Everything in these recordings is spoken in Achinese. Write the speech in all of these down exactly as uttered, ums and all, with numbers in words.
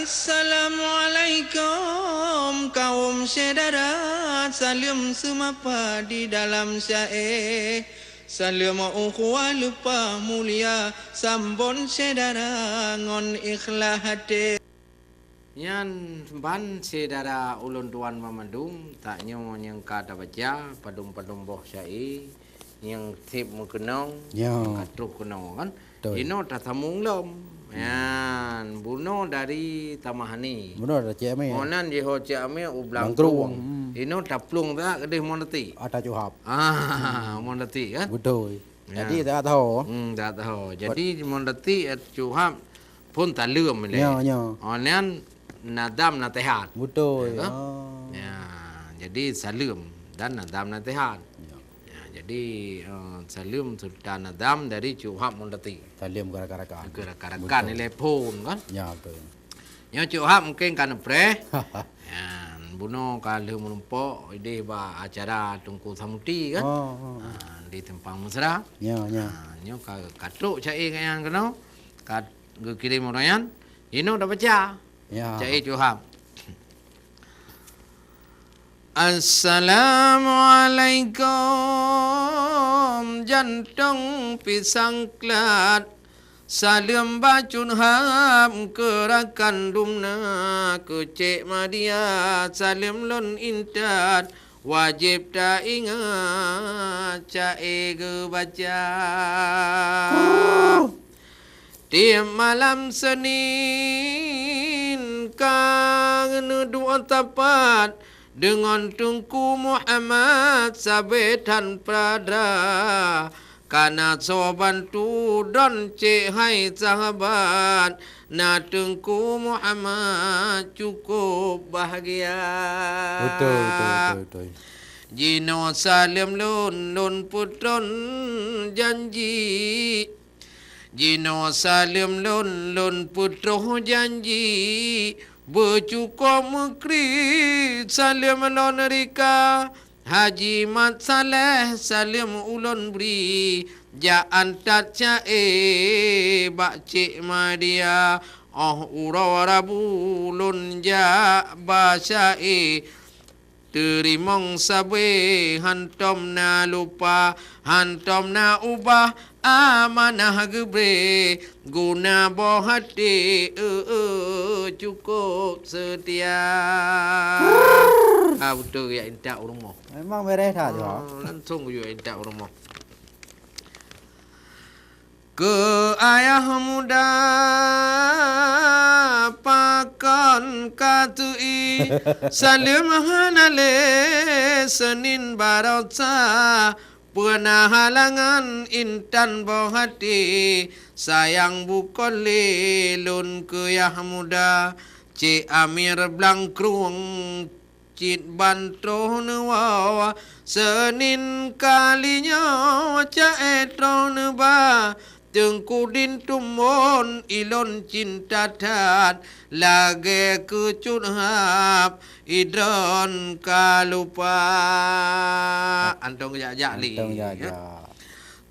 Assalamualaikum kaum syedara, saleuem seumapa di dalam syae. Saleuem ukhuwah leupah mulia, sambon syedara ngon ikhlas até. Nyan ban syedara ulôn tuan banmandum, tanyoe nyang ka tabaca padum-padum boh syae nyang seb meukeunong, Ya. nyang ka troh keunoe kan. Betul. Inoe tasambong lom. Nyan, bunoe dari Tamah Hani. Bunoe dari Cik Amir. Meunan jiho Cik Amir u Blang Blang Krueng. Krueng. Hmm. Inoe taplueng that keudeh Mondati. Ata Cuhab. Ah, Mondati kan? Betul. Ya. Jadi, tak tahu. Hmm, tak tahu. Jadi, Mondati, eh, Cuhab pun saleuem ilée. Ya, ya. Oh, nyan nadam nasihat. Betul. Ya, kan? Oh. Ya, jadi saleuem dan nadam nasihat. Ya. Ya, jadi, eh, saleuem serta nadam dari Cuhab Mondati. Saleuem keu rakan-rakan. Keu rakan-rakan Betul. ilée phon kan? Ya, betul. Nyoe Cuhab mungken ka neupreh. Ya, bunoe ka lheueh meurumpok ideh bak acara Teungku Samuti kan? Oh, oh, oh. Ha, di Simpang Mesra. Ya, ya. Ha, nyoe ka, ka trok syae gobnyan keunoe. Ka geukirém uroe nyan. Inoe tabaca. Ya. Syae Cuhab. Assalamualaikum, jantong pisang klat. Saleuem bacut hab keu rakan dumna, keu Cék Madia saleuem lôn intat, wajéb taingat syae geubaca. Tiep malam Senin ka neuduek sapat deungon Teungku Muhammad sabe tanpa dra. Kana soe bantu droe cék hai sahabat, na Teungku Muhammad cukup bahgia. Betul, betul, betul, betul. Jinoe saleuem lôn, lôn peutrön janji. Jinoe saleuem lôn, lôn peutroh janji, beucukôp meukri saleuem lôn rika. Haji Mat Saleh saleuem ulôn bri, jak antat syae bak Cék Madia. Óh uroe Rabu lôn jak ba syae. Teurimong sabe hantom na lupa, hantom na ubah amanah geubri, guna boh até, eu, eu, cukup seutia. Ah, beutôi jak intat u rumoh. Memang bereh that, Joh. Ah, langsung jak intat u rumoh. Keu ayah muda pakon ka teu-i, saleuem hana lé Senin barosa, peue na halangan intan boh até, sayang bukon lé lôn keu yah muda, Cék Amir Blangkrueng. Cit ban troh neuwoe, Senin kalinyoe ca'e troh neuba, Teungku Din Tumbon ilôn cinta that, lagèe keu Cut Hab idron ka lupa. Antong jak-jak li. Antong jak-jak.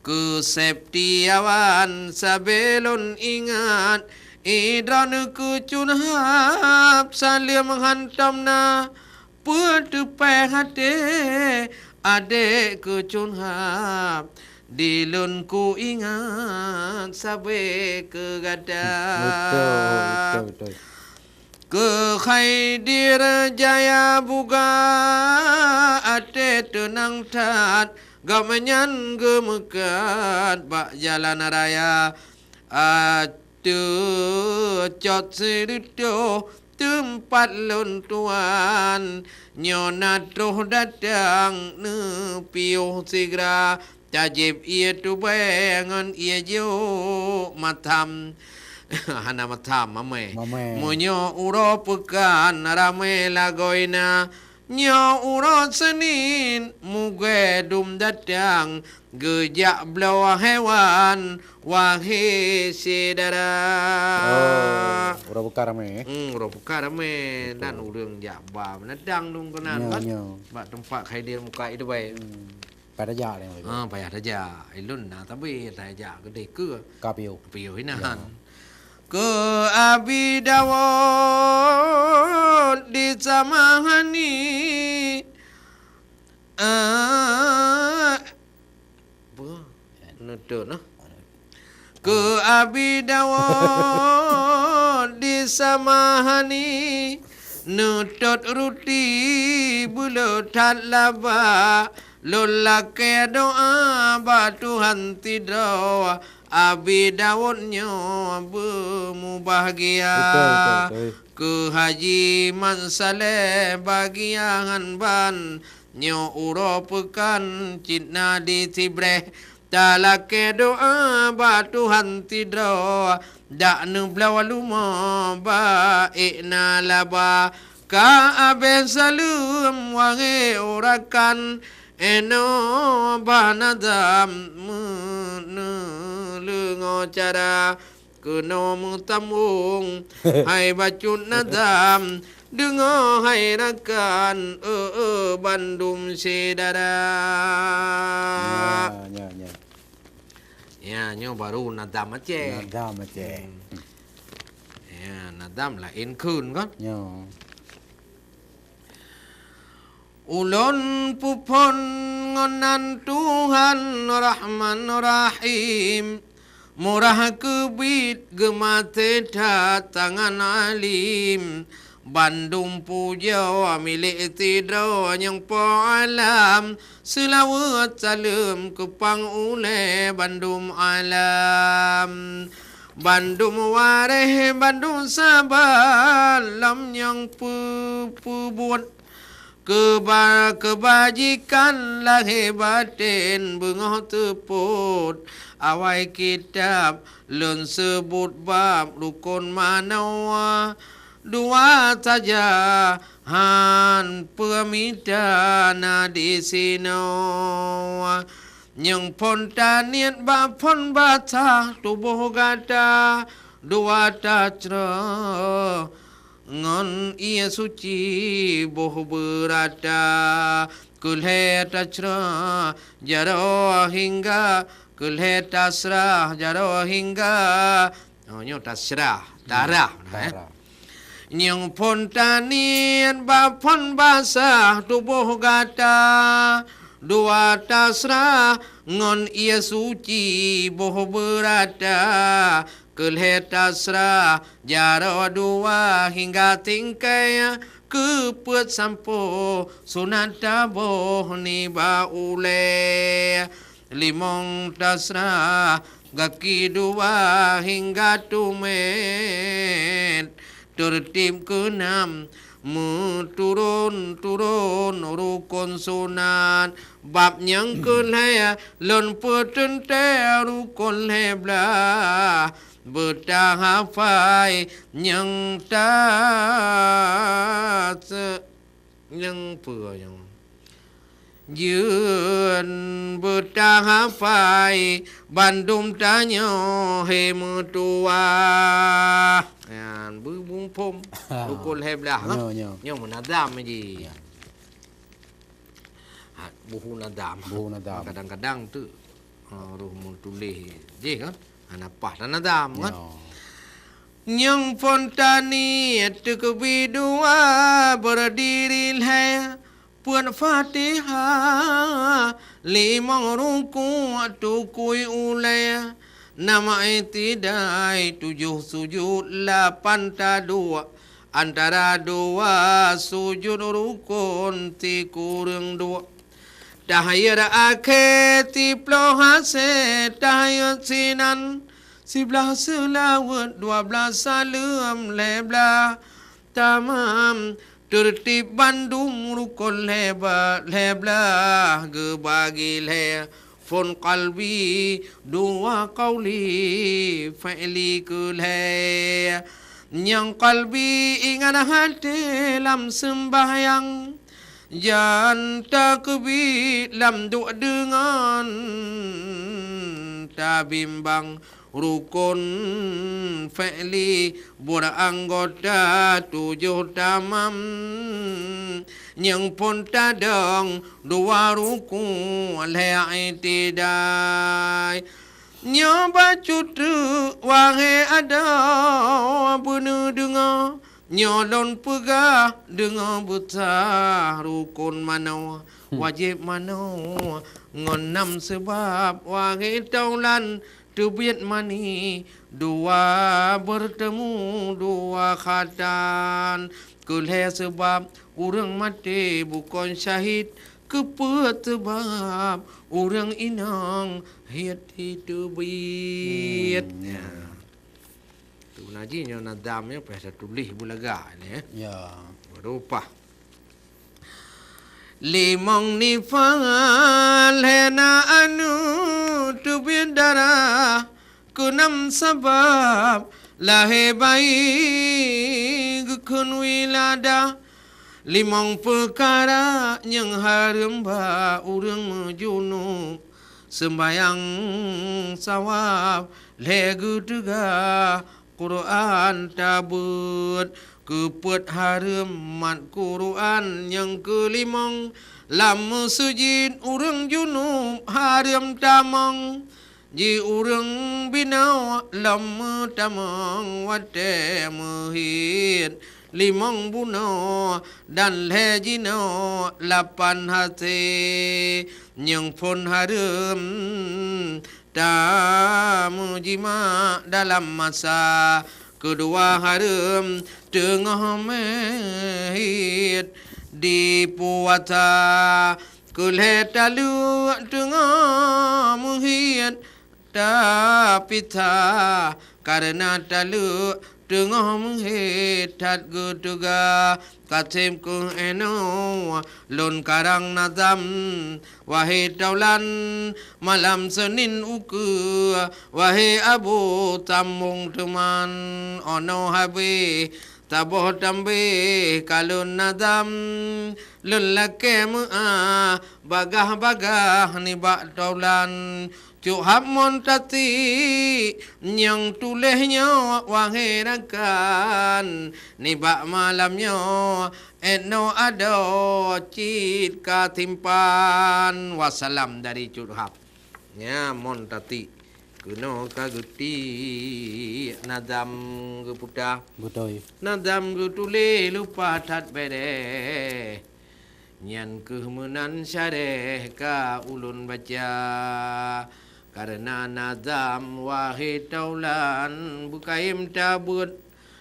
Keu Septiawan sabe lôn ingat, idron keu Cut Hab saleuem hantom na. Peue teupéh até adék keu Cut Hab, di lôn ku ingat sabe keu gata. Beutôi, beutôi, beutôi. Keu Khaidir Jaya buga até teunang that, gobnyan geumeukat bak jalan raya. Ateueh cot Sireutôh teumpat lôn tuan, nyoe na troh datang neupiôh sigra. Tajieb ié tubée ngon ié jôk matam. Hana matam, mamé. Mamé. Meunyoe uroe peukan ramé lagoina, nyoe uroe Senin mugée dum datang geujak bloe hewan, wahé syedara. Oh, uroe peukan ramé, eh? Hmm, uroe peukan ramé. Betul. Dan ureuëng jak ba beunatang dum keunan, nyoe, kan? Nyoe. Bak teumpat Khaidir muka itu baik. Hmm. Payah tajak lé, Mak. Ha, payah tajak. Ilôn na tabé tajak keudeh keu. Ka piôh. Piôh inan. Ya. Keu Abi Dawud disamahani, eh, apa? Neutot, nah. Keu Abi Dawud disamahani, neutot ruti beuleutat laba, lôn lakée doá bak Tuhan sidroe, Abi Dawud nyoe beumubahgia. Betul, betul, betul. Keu Haji Mat Saleh bagian ban, nyoe uroe peukan cit na di Sibreh. Talakée doá bak Tuhan sidroe, dak neubloe leumo bak ék na laba. Ka abéh saleuem wahé urakan, inoe bah nazam meuneuleungo cara. Keunoe meusambông hai bacut nazam, deungoe hai rakan, eu, eu, bandum syedara. Nya, nya, nya. Ya, nyoe baru nazam Aceh. Nazam Aceh. Hmm. Ya, nazam laén kheun kan? Nyoe. Ulôn peuphon ngon nan Tuhan Rahman Rahim, murah keubiet geumaté that tangan alim. Bandum pujoe milék sidroe nyang po alam, seulaweuet saleuem keu pang ulée bandum alam. Bandum waréh bandum saban lom nyang peupeubuet. Keuba-, keubajikan lahé batén beungoh teupot, awai kitab lôn seubut bab rukon manoe, dua saja han peumita na disinoe. Nyang phon taniet bak phon basah tuboh gata, dua tasroh ngon ié suci boh beurata. Keu lhée tasroh jaroe hingga, keu lhée tasrah jaroe hingga. Oh, nyoe tasrah, tarah, nah, eh. Tarah. Nyang phon taniet bak phon basah tuboh gata, dua tasrah ngon ié suci boh beurata. Keu lhée tasrah jaroe dua hingga tingkai, keu peuet sampoe sunat taboh nibak ulée. Limong tasrah gaki dua hingga tumet. Teurtib keunam meuturon-turon rukon sunat. Bab nyang keu lhée lôn peuteuntée rukon lhée blaih. Beutahafai nyang ta se-, nyang peue nyang jeuet beutahafai bandum tanyoe he meutuwah. Nyan beubungphom rukon lhée blaih, ha? Nyoe, nyoe. Nyoe meunazam ji. Ya. Ha, buhu nazam. Buhu nazam. Kadang-kadang tu, ha, roh meutuléh jih kan. Hana paih dan nazam kan. Nyoe. Nyang phon taniet teukeubi dua beurdiri lhée, peuet Fatihah, limong ruku' tukui ulée, nam i'tidai, tujoh sujut, lapan taduek, antara dua sujut rukon sikureueng duek. Tahiyat akhé siploh hasé tahiyat sinan, siblaih seulaweuet, dua blaih saleuem, lhée blaih tamam. Teurtib bandum rukon lhée ba-, lhée blaih geubagi lhée. Phon qalbi dua, qauli fi'li keu lhée. Nyang qalbi ingat até lam seumbahyang, jan takeubiet lam duek deungon tabimbang. Rukon fi'li buet anggota tujoh tamam. Nyang phon tadong dua ruku' lhée i'tidai. Nyoe bacut teuk, wahé adoe beuneudeungoe, nyoe lôn peugah deungoe beusah rukon manoe, wajéb manoe ngon nam seubab, wahé taulan teubiet mani, dua beurteumé dua khatan. Keu lhée seubab ureuëng maté bukon syahid, keu peuet seubab ureuëng inong hiet teubiet. Hmm, ya. Tu na jih nyoe nazam nyoe payah tatuléh beulagak nyoe, ya. Ya. Beurupah. Limong nifal hana anu teubiet darah, keunam sabab lahé bayi geukheun wiladah. Limong peukara nyang hareuem bak ureuëng meujunub, seumbahyang sawab lhée geuteugah Quran tabeuet. Keu peuet hareuem mat Quran nyang keulimong, lam meuseujid ureuëng junub hareuem tamong. Ji ureuëng binoe lom meutamong watée meuhiet, limong bunoe dan lhée jinoe lapan hasé. Nyang phon hareuem tameujimak dalam masa, keudua hareuem teungoh meuhiet di puasa, keu lhée taleuek teungoh meuhiet tapisah, kareuna taleuek teungoh meuhiet that geuteugah. Ka seb kheueh inoe lôn karang nazam, wahé taulan malam Seunin ukeue, wahé Abu sambong teuman, 'oh noe habéh saboh tambéh ka lôn nazam, lôn lakée meuáh bagah-bagah nibak taulan. Cok hab mon tati nyang tuléh nyoe, wahé rakan, nibak malam nyoe, 'oh noe adoe cit ka simpan. Wassalam dari Cut Hab. Nyan mon tati keunoe ka geutiek nazam geuputa. Beutôi. Nazam geutuléh lumpah that bédée. Nyan kheueh meunan syarah ka ulôn baca, kareuna nazam wahé taulan beukayém tabeuet,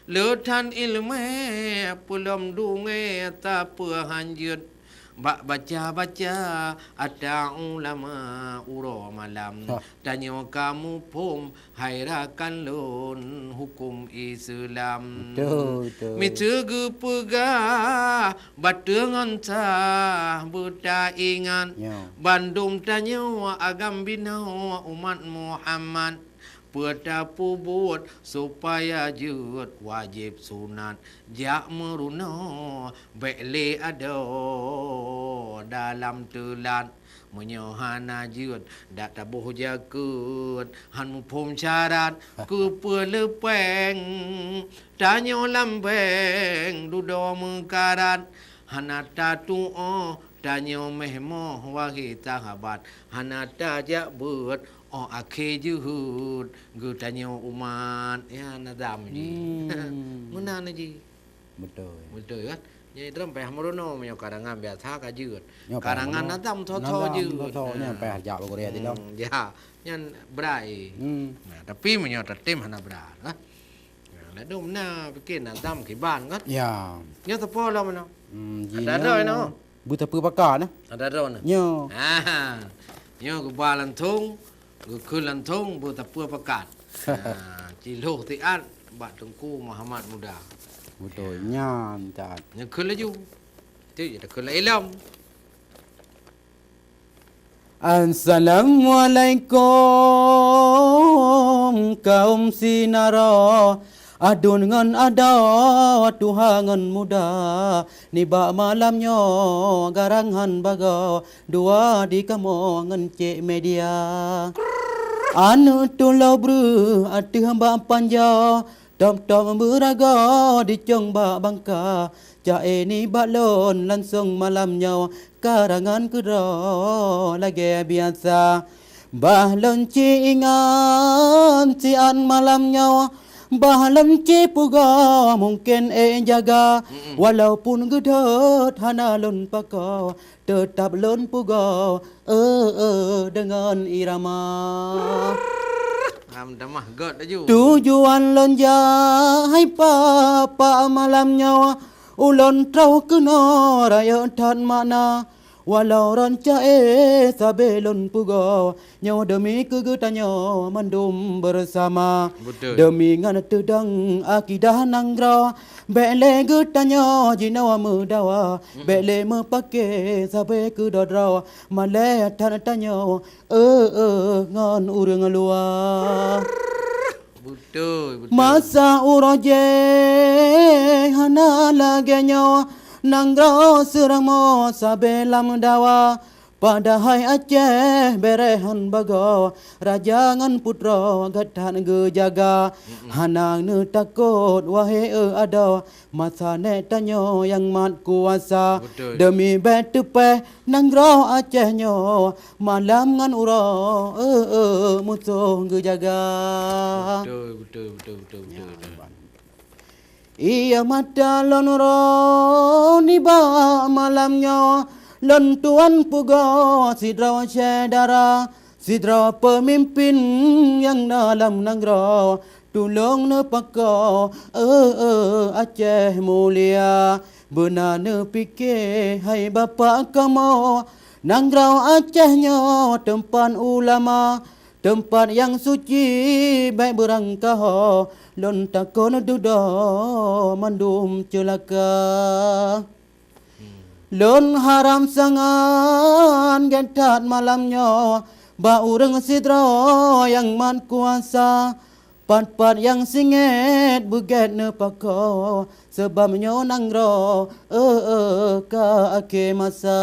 le that iéleumé peulom dungé tapeuhanjeuet. Bak baca-baca ata ulama uroe malam, hah, tanyoe ka muphom hai rakan lôn huköm Islam. Betul, betul. Miseue geupeugah bateue ngon sah beutaingat. Ya. Bandum tanyoe agam binoe umat Muhammad, peue tapeubuet supaya jeuet wajéb sunat. Jak meurunoe bék lé adoe dalam teulat. Meunyoe hana jeuet, dak taboh jakeuet, han muphom syarat, keupeue leupeng tanyoe lam beng dudoe meukarat. Hana tatuoh tanyoe méh moh, wahé sahabat, hana tajak beuet, 'oh akhé jeuhet geutanyoe umat. Ya, nazam jih. Hmm. Meunan jih. Beutôi. Beutôi kan? Jadi, droe payah meurunoe meunyoe karangan biasa ka jeuet. Nyoe payah karangan meurunoe. Nazam tho-tho jeuet. Nazam tho-tho nyan payah jak bak gurée sidong. Hmm, ya. Nyan brat. Hmm. Nah, tapi meunyoe tatem hana brat, lah. Nah, ladôm na pike nazam kiban kan? Ya. Nyoe teupeu lom meunan. Hmm, ata jinoe droe inoe. Beuteupeue pakat, nah. Ata droe inoe. Nyoe. Ha. Nyoe geuba langsông, geukheun langsông beuteupeue pakat. Ha, cilôh siat bak Teungku Muhammad Muda. Beutôi, nyan that. Nyan kheun laju. Tu je takheun lom. Assalamualaikum kaum sinaro, aduen ngon adoe, tuha ngon muda. Nibak malam nyoe garang han bagoe, dua di kamoe ngon cék media. Aneuk tulông breuh ateueh bak panjoe, tom-tom beuragoe dicong bak bangka. Ca-e nibak lôn langsông malam nyoe, karangan keudroe lagée biasa. Bah lôn ci ingat siat malam nyoe, bah lôn ci pugoe mungken ék jaga, walaupun geudhôt hana lôn pakoe, teutap lôn pugoe, eh, eh, deungon irama. Am damah göt laju. Tujuan lôn jai papa malam nyoe, ulôn troh keunoe rayeuk that makna. Walau ranca-e sabe lôn pugoe, nyoe demi keu geutanyoe mandum bersama. Betul. Demi ngon teudong akidah nanggroe, bék lé geutanyoe jinoe meudawa, bék lé meupake sabe keu dodroe, malée that tanyoe, eh, eh, ngon ureuëng luwa. Beutôi, beutôi. Masa uroe jéh hana lagée nyoe, nanggroe seuramoe sabe lam dawa. Padahai Aceh béréh hán bagoe, raja ngon putroe gét that geujaga. Hana neutakot wahé eu adoe, masa nèk tanyoe nyang mat kuasa. Beutôi. Demi bék teupéh nanggroe Aceh nyoe, malam ngon uroe, eh, eh, musoh geujaga. Beutôi, beutôi, beutôi, beutôi, beutôi, beutôi. Iya mata lôn roh nibak malam nyoe, lôn tuan pugoe sidroe syedara, sidroe peumimpin nyang na lam nanggroe. Tulông neupakoe, eh, eh, Aceh mulia. Beuna neupike hai bapak kamoe, nanggroe Aceh nyoe teumpat ulama, teumpat nyang suci bék beurangkaho. Lôn takon dudoe mandum ceulaka. Lôn harab sangat gét that malam nyoe bak ureuëng sidroe nyang mat kuasa. Pat-pat nyang singét beugét neupakoe, sabab nyoe nanggroe, eh, eh, ka akhé masa.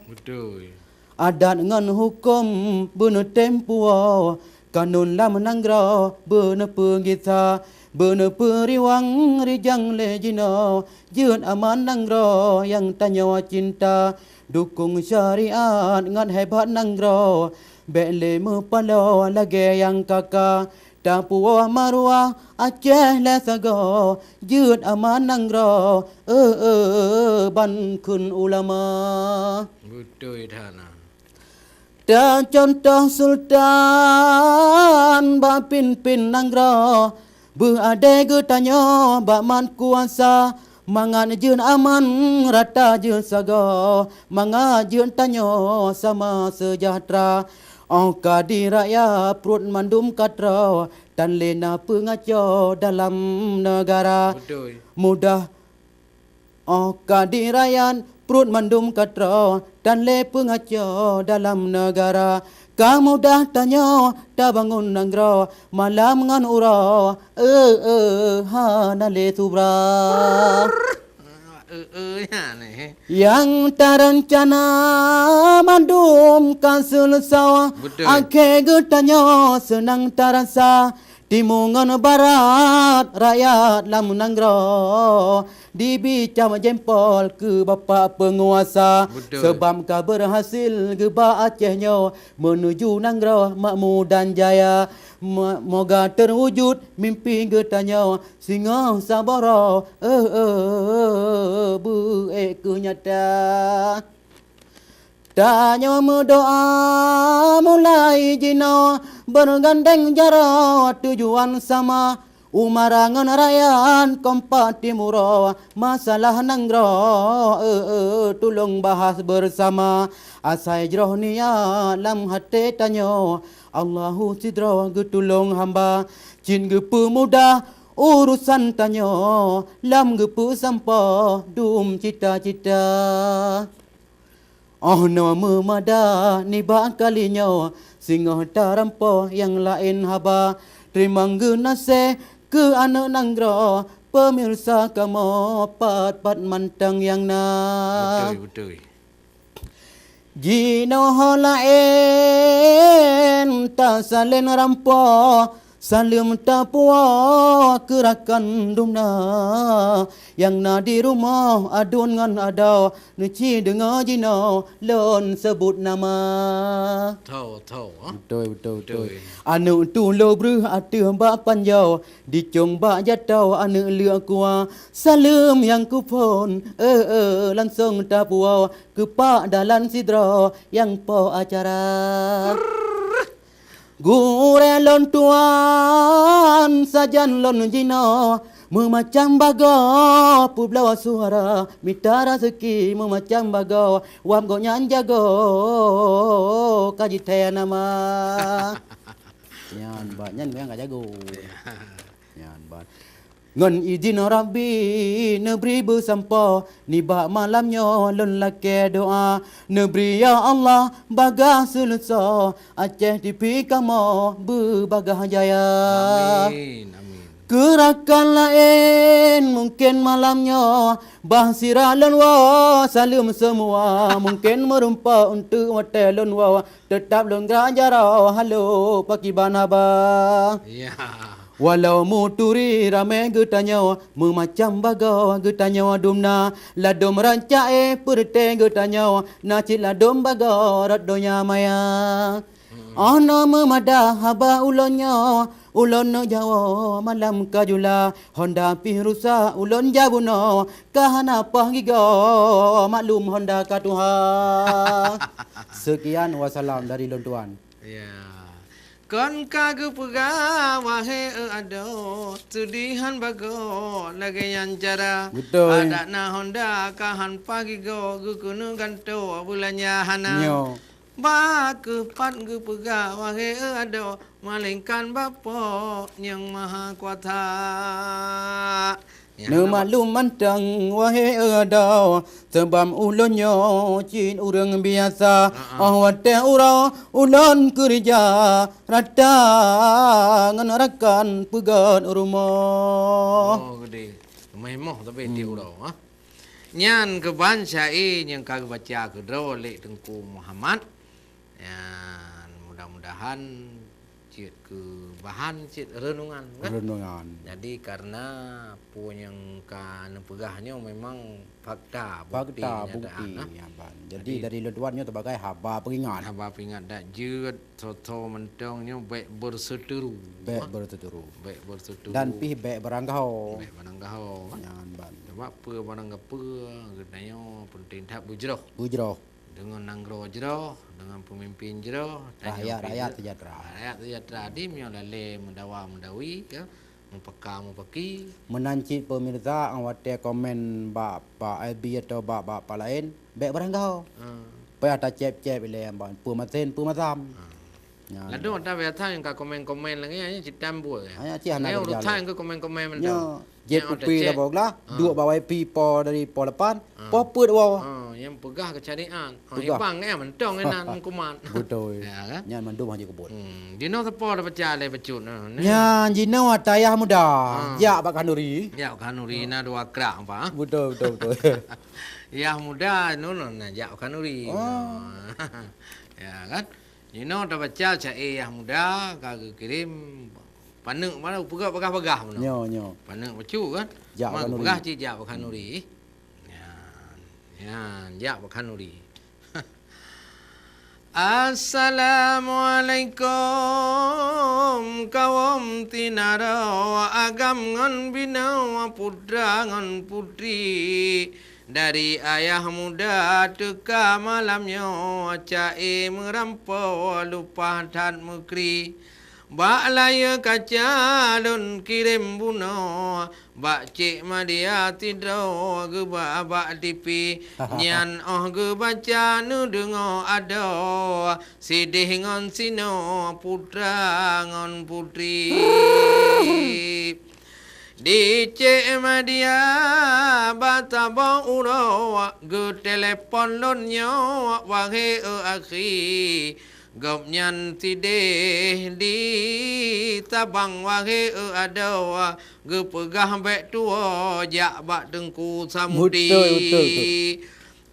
Beutôi. Adat ngon huköm beuneutem puwoe, kanun lam nanggroe beuneupeugisa, beuneupeuriwang rijang lé jinoe. Jeuet aman nanggroe nyang tanyoe cinta, dukong syariat ngon hebat nanggroe. Bék lé meupaloe lagée nyang ka-ka, tapuwoe maruah Aceh lé sagoe. Jeuet aman nanggroe, eh, eh, ban kheun ulama. Beutôi that na. Tacontoh sultan bak pin-pin nanggroe, beuadée geutanyoe bak mat kuasa, mangat jeuet aman rata jeuet sagoe, mangat jeuet tanyoe sama seujahteura. Óh ka di rakyat pruet mandum ka troe, tan lé na peungaco dalam neugara. Beutôi. Mudah Óh ka di rakyat pruet mandum ka troe, tan lé peungaco dalam neugara. Ka mudah tanyoe tabangon nanggroe, malam ngon uroe, eh, eh, hana lé subra. Eh, eh, nyan, eh. Nyang tarancana mandum ka seuleusoe, beutôi, akhé geutanyoe seunang tarasa. Timu ngon barat rakyat lam nanggroe, dibi cam jempol keu Bapak Peunguasa. Beutôi. Sabab ka beurhasil geuba Aceh nyoe meunuju nanggroe makmu dan jaya. Mo-, moga teuwujud mimpi geutanyoe singoh saboh uroe, eh, eh, eh, beuék keu nyata. Tanyoe meudoa mulai jinoe, beugandeng jaroe tujuan sama. Umara ngon rakyat kompak timuroe, masalah nanggroe, eh, eh, tulông bahas beusama. Asai jroh niat lam até tanyoe, Allahu sidroe geutulông hamba. Cit geupeumudah urosan tanyoe, lam geupeusampoe dum cita-cita. Óh noe meumada nibak kali nyoe, singoh tarampoh nyang laén haba. Teurimong geunaséh keu aneuëk nanggroe, peumirsa kamoe pat-pat mantong nyang na. Beutôi, beutôi. Jinoe ho laén tasalén rampoh, Saleuem tapuwoe keu rakan dumna nyang na di rumoh aduen ngon adoe, neuci deungoe jinoe lôn seubut nama. Tho, tho, ha? Beutôi, beutôi, beutôi. Beutôi. Aneuk tulo breuh ateueh bak panjoe, dicong bak jato aneuk leuek kuah. Saleuem nyang kuphon, eh, eh, langsong tapuwoe keu pak dalan sidroe nyang po acara. Gurée lôn tuan, sajan lôn jinoe, meumacam bagoe peubloe suara, mita raseuki meumacam bagoe, wab gobnyan jagoe ka jithée nama. Nyan, Bang, nyan nyang ka jagoe. Ya. Nyan, Bang. Ngon idhin Rabbi neubri beusampoe, nibak malam nyoe lôn lakée doá. Neubri ya Allah bagaih seuleusoe, Aceh T V kamoe beubagaih jaya. Amin, amin. Keu rakan laén mungken malam nyoe bah sira lôn woe saleuem seumua, mungken meurumpok eunteuk watée lôn woe. Teutab lôn grak jaroe halo pakriban haba. Ya. Walau meuturi ramé geutanyoe, meumacam bagoe geutanyoe dumna, ladôm rancak éh peureuté geutanyoe, na cit ladôm bagoe rot donya maya. Hmm. Oh noe meumadah haba ulôn nyoe, ulôn neuk jawoe malam ka jula, honda pih rusak ulôn jabunoe, ka hana paih gigoe, maklum honda ka tuha. Seukian, wassalam dari lôn tuan. Ya. Kon ka geupeugah, wahé eu adoe, seudihan bagoe lagée nyan cara. Beutôi. Adak na honda ka han paih gigoe, geukeuneuk gantoe beulanja hana. Nyoe. Bah keuh pat geupeugah, wahé eu adoe, malaingkan Bapak Nyang Mahakuasa. Ya, neumaklum mantong, wahé eu adoe, seubab ulôn nyoe cit ureuëng biasa. Ha, ha. Óh watée uroe ulôn keureuja rata ngon rakan peugét u rumoh. Oh, geude. Meumoh tapi di uroe, ha. Nyan keuban syaé nyang ka geubaca keudroe lé Teungku Muhammad. Nyan mudah-mudahan cit keu bahan cit renungan, kan? Renungan. Jadi, karena peue nyang ka neupeugah nyoe memang fakta, bukti, fakta, kenyataan, bukti, nah. Ya, Ban. Jadi, jadi, dari lôn tuan nyoe teubagai haba peuingat. Haba peuingat dak jeuet, soe-soe mantong nyoe bék berseuteru. Bék berseuteru. Bék berseuteru. Dan pih bék beuranggaho. Bék beuranggaho, kan? Nyan, Ban. Sebab peue barang gapeue, geutanyoe penting that beujroh. Beujroh. Deungon nanggroe jroh, deungon peumimpin jroh, tanyoe pih rakyat, rakyat sejahtera. Rakyat sejahtera. Di meunyoe lalé meudawa meudawi, ya, meupaka meupaki. Meunan cit pemirsa, nyang watée komen bak, bak F B atau bak, bak, bak laén, bék beuranggaho. Hmm. Payah tacép-cép ilée ban peumasen peumasam. Hmm. Nyan. Ladôm ata biasa nyang ka komen-komen lagée nyan cit tambul, ya. Hanya cit hana. Nyan kerja urusan lé. Ke komen-komen mantong. Nyoe, jép kupi saboh glah, duek bak wifi po dari po lapan, po peuet woe. Ha, nyang peugah keucadian. Ha, peugah. Ibang, eh, mantong inan kuman. Beutôi. Ya, kan? Nyan mandum hana jikeubot. Hmm, jinoe sapo dah pecah lé bacut nah, ni? Nyan, jinoe ata yah muda. Ha. Jak bak khanuri. Jak bak khanuri, na dua krak, apa? Beutôi, beutôi, beutôi. Yah muda, nyoe, nyoe, na jak bak khanuri. Oh. Ya, kan? Jinoe tabaca syaé yah muda ka geukirém paneuk mana peugah bagah-bagah bunoe. Nyoe, nyoe. Paneuk bacut kan? Jak khanuri. Peugah cit jak khanuri. Nyan, nyan, jak khanuri. Assalamualaikum kaum tinara agam ngon binoe putra ngon putri. Dari ayah muda teuka malam nyoe, ca'e meurampoe lupah that meukri. Bak layue kaca lôn kirém bunoe, bak Cék Madia sidroe geuba bak tipi. Nyan óh geubaca neudeungoe adoe, sideh ngon sinoe putra ngon putri. Di Cék Madia bak saboh uroe geutelepon lôn nyoe, wahé eu akhi. Gobnyan sideh di Sabang, wahé eu adoe, geupeugah bék tuwoe jak bak Teungku Samuti. Beutôi, beutôi, beutôi.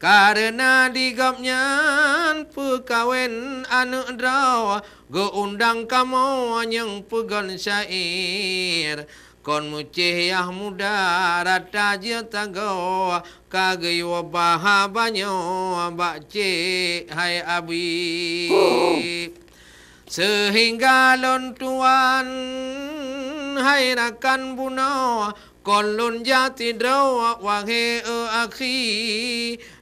Kareuna di gobnyan peukawen aneuk droe, geuundang kamoe nyang peugon syair. Kon meucéh yah muda rata jeuet tagoe, ka geuyue bah banyoe bak cék hai Abi. Seuhingga lôn tuan hai rakan bunoe, kon lôn jak sidroe wahé e akhi,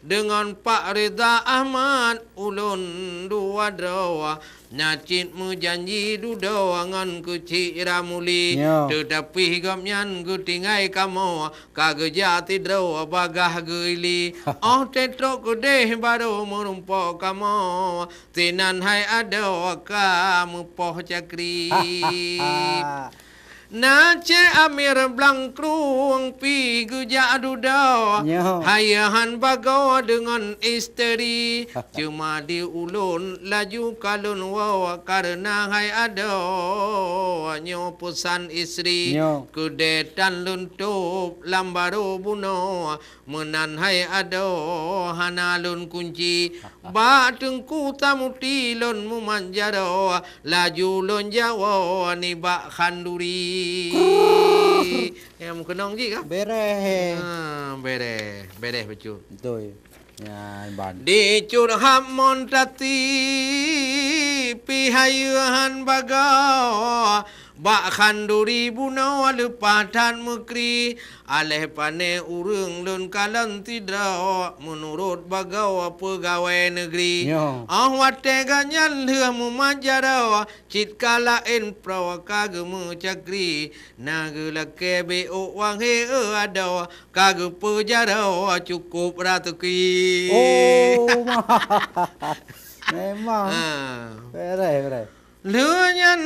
deungon Pak Reza Ahmad ulôn dua droe. Na cit meujanji dudoe ngon Keuchik Ramuli, nyoe, teutapi gobnyan geutinggai kamoe, ka geujak sidroe bagaih geuili. Óh trok keudeh barô meurumpok kamoe, sinan hai adoe ka meupoh cakri. Na Cék Amir Blangkrueng pi geujak dudoe, nyoe, hai han bagoe deungon isteri. Cuma di ulôn laju ka lôn woe, kareuna hai adoe nyoe peusan isteri. Nyoe. Keudeh tan lôn tôb lam barô bunoe, meunan hai adoe hana lôn kunci. Bak Teungku Samuti lôn mumat jaroe, laju lôn jak woe nibak khanduri. Nyang meukeunong jih kah? Bereh. Ha, bereh. Bereh bacut. Beutôi. Nyan ban. Di Curhab Montasi pi hayeue han bagoe, bak khanduri bunoe leupah that meukri. Aléh pané ureuëng lôn kalon sidroe, meunurot bagoe peugawée neugri. Nyoe. Óh watée gobnyan lheueh mumat jaroe, cit ka laén proe ka geumeucakri. Na geulakée B O wahé e adoe, ka geupeujaroe cukôp raseuki. Oh, memang. Ha. Bereh, bereh. Lheueh nyan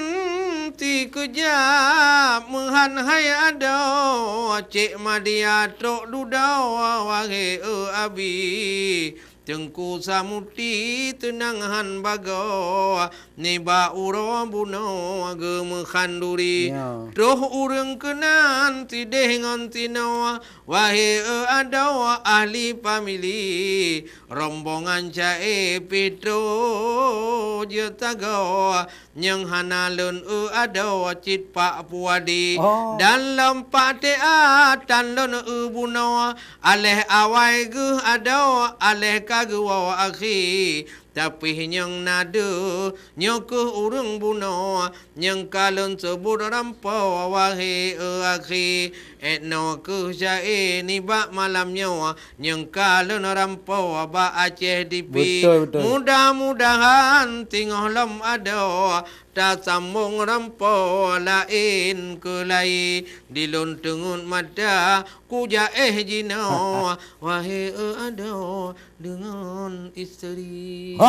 sikeujab meuhan hai adoe, Cék Madia trok dudoe wahé e Abi. Teungku Samuti teunang han bagoe, nibak uroe bunoe geumeuhan duri. Ya. Troh ureuëng keunan sideh ngon sinoe, wahé e adoe ahli famili, rombongan Ca'e pih troh jeuet tagoe. Nyang hana lôn eu adoe cit Pak Puadi. Oh. Dan lom Pak Teat tan lôn eu bunoe, aléh awai geuh adoe, aléh ka geuwoe akhi. Tapi nyang na deuh, nyoe kheueh ureuëng bunoe, nyang ka lôn seubut rampoe, wahé eu akhi. Étnoe kheueh Ca'e nibak malam nyoe, nyang ka lôn rampoe bak Aceh T V. Beutôi, beutôi. Mudah-mudahan singoh lom adoe tasambong rampoe laén keulai. Di lôn teungeut mata kujaéh jinoe, wahé eu adoe deungon isteri.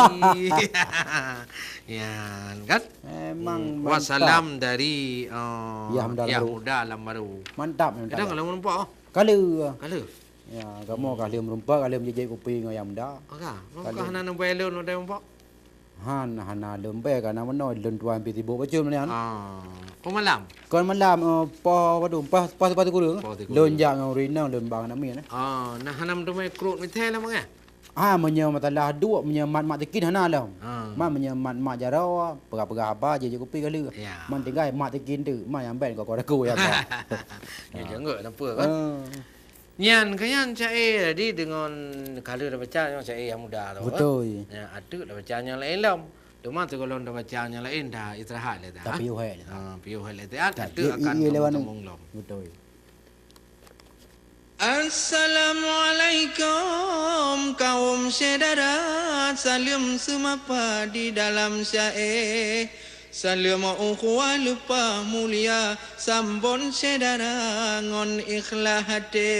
Nyan kan? Memang mantap. Wassalam dari, eh, Yah Muda Lam Baru. Mantap, mantap. Kadang kalau meureumpok, oh. Kale. Kale. Ya, kamoe ka lheueh meureumpok, ka lheueh meujijép kupi ngon Yah Muda. Oke, ka lheueh. Hana neubai lôn udah meureumpok? Han, hana lôn bai, ka na meunoe lôn tuan pi sibuk bacut nyan. Ah, oh malam? Kon malam, eh, poh, waduh, poh, poh, poh sikureueng. Poh sikureueng. Lôn jak ngon ureueng inong, lôn ba ngon amin, eh. Ah, nah, hana meuteumé krot mithai lah, Bang, eh? Ah, meunyoe masalah duek, meunyoe mat-mat tikin hana lom. Ah. Mat meunyoe mat-mat jaroe, peugah-peugah haba, jijép kupi ka lheueh. Ya. Man tinggai mat tikin tu, man nyang ban kok-kok daku ya, Bang. Ya, janggut, kenapa, kan? Ah. Nyan keuh nyan Ca'e, jadi deungon ka lheueh tabaca nyoe Ca'e Yah Muda tu, kan? Beutôi. Nyan ateueh tabaca nyang laén lom. Teuma sigohlom tabaca nyang laén, dah istirahat lé dah. Tapiôh hék lé dah. Ha, piôh hék lé dah. Ateueh akan sambung-sambung lom. Beutôi. Assalamualaikum kaum syedara, saleuem seumapa di dalam Ca'e. Saleuem ukhuwah leupah mulia, sambon syedara ngon ikhlas até.